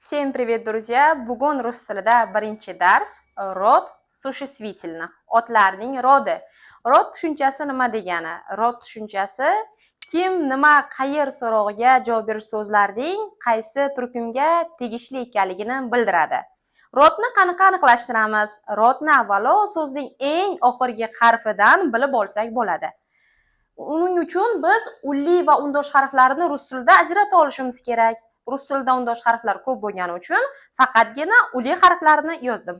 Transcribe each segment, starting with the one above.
Всем привет, друзья! Bugun rus tilida birinchi dars: род существительных, otlarning род i. Род tushunchasi nima degani? Род tushunchasi kim, nima, qayer so'rog'iga javob berish so'zlarning qaysi turkumga tegishli ekanligini bildiradi. Род ni qanaqa aniqlashtiramiz? Род ni avvalo so'zning eng oxirgi harfidan bilib olsak bo'ladi. Uning uchun biz unli va undosh harflarini rus tilida ajrata olishimiz kerak. Rus tilida undosh harflar ko'p bo'lgani uchun faqatgina unli harflarni yozdim.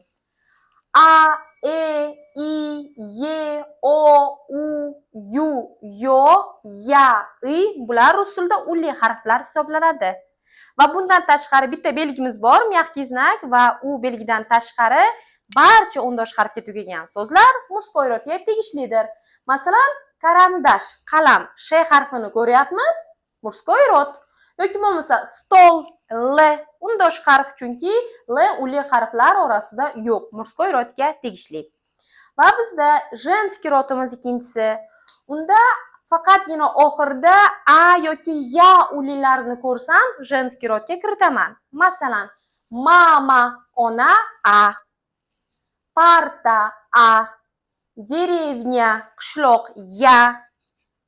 А, Э, И, Е, О, У, Ю, Ё, Я, И — bular rus tilida unli harflar hisoblanadi. Va bundan tashqari bitta belgimiz bor, мягкий знак, va u belgidan tashqari barcha undosh harfga tugagan so'zlar мужской род ga tegishlidir. Masalan, карандаш, qalam, ш harfini ko'ryapmiz, мужской род. Yoki bo'lmasa стол, л undosh harf, chunki л unli harflar orasida yo'q, мужской род ga tegishli. Va bizda женский род imiz ikkinchisi. Unda faqatgina oxirida а yoki я unlilarini ko'rsam, женский род ga kiritaman. Masalan, мама, ona, а, парта, а, деревня, qishloq, я,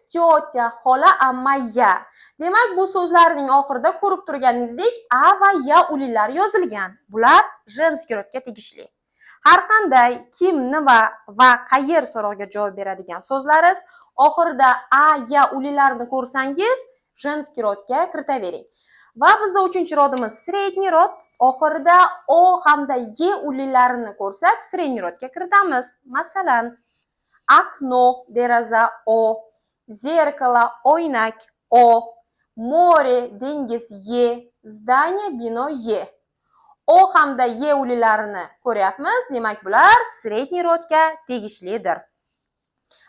тетя, xola, amma, я. Demak, bu so'zlarning oxirida ko'rib turganingizdek, а va я unlilari yozilgan. Bular женский род ga tegishli. Har qanday kim, nima va qayer so'rog'iga javob beradigan so'zlaringiz oxirida а, я unlilarini ko'rsangiz, женский род ga kiritavering. Va bizda uchinchi род imiz средний род. Oxirida о hamda е unlilarini ko'rsak, средний род ga kiritamiz. Masalan, окно, deraza, о, зеркало, oynak, о, море, dengiz, е, здание, bino, е. О hamda е unlilarini ko'ryapmiz. Demak, bular средний род ga tegishlidir.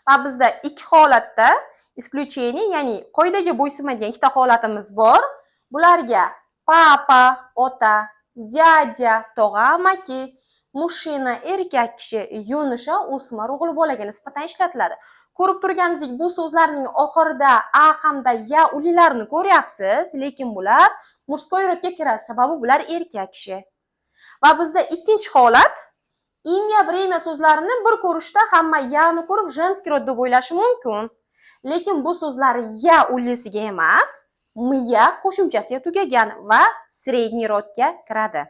Va bizda ikki holatda исключение, ya'ni qoidaga bo'ysunmaydigan ikkita holatimiz bor. Bularga папа, ota, дядя, tog'a, amaki, мужчина, erkak kishi, юноша, o'smir o'g'il bolaga nisbatan ishlatiladi. Ko'rib turganingizdek, bu so'zlarning oxirida а hamda я unlilarini ko'ryapsiz, lekin bular мужской род ga kiradi, sababi bular erkak kishi. Va bizda ikkinchi holat: имя, время so'zlarini bir ko'rishda hamma я ni ko'rib, женский род deb o'ylashi mumkin. Lekin bu so'zlar я unlisiga emas, мя qo'shimchasiga tugagan va средний род ga kiradi.